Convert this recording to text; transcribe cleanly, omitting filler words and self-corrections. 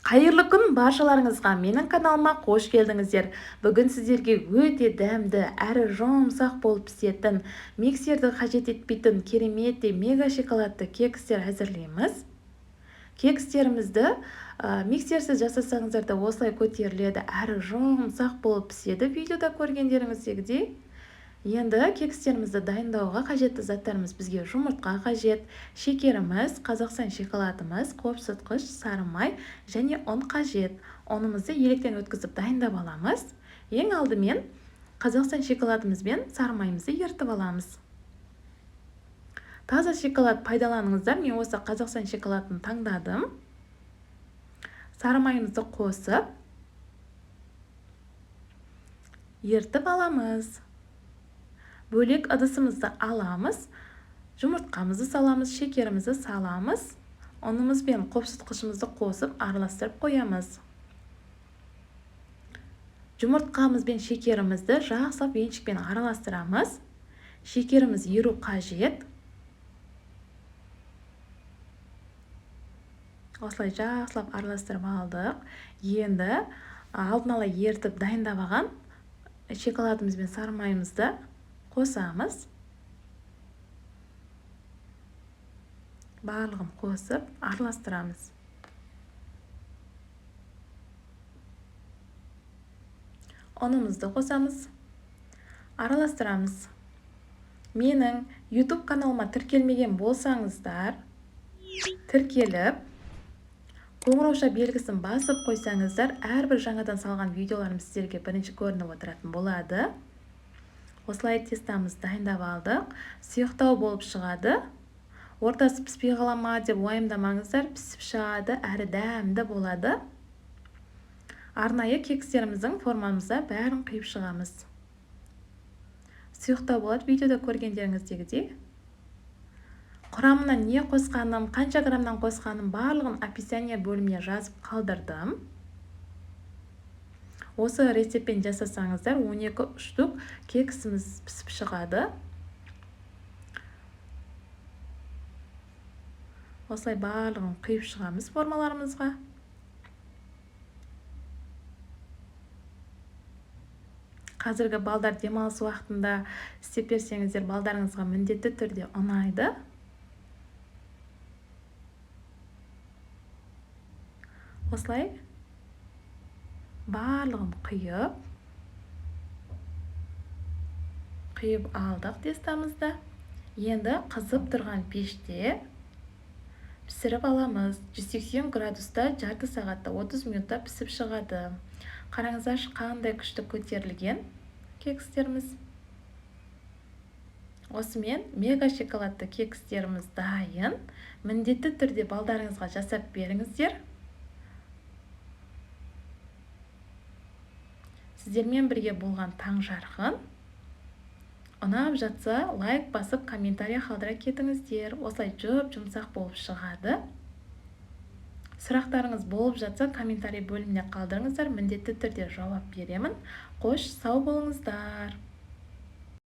Қайырлы күн баршаларыңызға, менің каналыма қош келдіңіздер. Бүгін сіздерге өте дәмді, әрі жұмсақ болып пісетін, миксерді қажет етпейтін керемет те мега шоколадты кекстер әзірлейміз. Кекстерімізді миксерсіз жасасаңыздар да осылай көтеріледі, әрі жұмсақ болып піседі, видеода көргендеріңіздегідей. Енді кекстерімізді дайындауға қажетті заттарымыз: бізге жұмыртқа қажет, шекеріміз, Қазақстан шоколадымыз, қопсытқыш, сары май және ұн қажет. Ұнымызды електен өткізіп дайындап аламыз. Ең алдымен Қазақстан шоколадымыз бен сары майымызды ерітіп аламыз. Таза шоколад пайдаланыңыздар, мен осы Қазақстан шоколадын таңдадым. Сары майымызды қосып ерітіп аламыз. Бөлек ыдысымызды аламыз, жұмыртқамызды саламыз, шекерімізді саламыз, ұнымыз бен қопсытқышымызды қосып араластырып қоямыз. Жұмыртқамыз бен шекерімізді жақсылап венчикпен араластырамыз. Шекеріміз еру қажет. Осылай жақсылап араластырып алдық. Енді алдын ала ерітіп дайындап алған шоколадымыз бен сары майымызды қосамыз. Барлығын қосып араластырамыз. Ұнымызды қосамыз, араластырамыз. Менің YouTube каналыма тіркелмеген болсаңыздар, тіркеліп, қоңырауша белгісін басып қойсаңыздар, әрбір жаңадан салған видеоларым сіздерге бірінші көрініп отыратын болады. Осылай тестамызды дайындап алдық. Сұйықтау болып шығады. Ортасы піспей қала ма деп уайымдамаңыздар, пісіп шығады, әрі дәмді болады. Арнайы кекстеріміздің формамызда бәрін құйып шығамыз. Сұйықтау болады, видеода көргендеріңіздегідей. Құрамына не қосқаным, қанша граммнан қосқаным барлығын описание бөліміне жазып қалдырдым. Осы рецептпен жасасаңыздар 12 штук кексіміз пісіп шығады. Осылай барлығын құйып шығамыз формаларымызға. Қазіргі балдар демалыс уақытында істеп берсеңіздер, балдарыңызға міндетті түрде ұнайды. Осылай барлығын құйып алдық тестамызды. Енді қызып тұрған пеште пісіріп аламыз. 180 градуста жарты сағатта 30 минутта пісіп шығады. Қараңыздаршы, қандай күшті көтерілген кекстеріміз. Осымен мега шоколадты кекстеріміз дайын. Міндетті түрде балдарыңызға жасап беріңіздер. Сіздермен бірге болған Таң Жарқын. Ұнап жатса, лайк басып, комментария қалдыра кетіңіздер. Осылай жұп-жұмсақ болып шығады. Сұрақтарыңыз болып жатса, комментарий бөліміне қалдырыңыздар. Міндетті түрде жауап беремін. Қош, сау болыңыздар.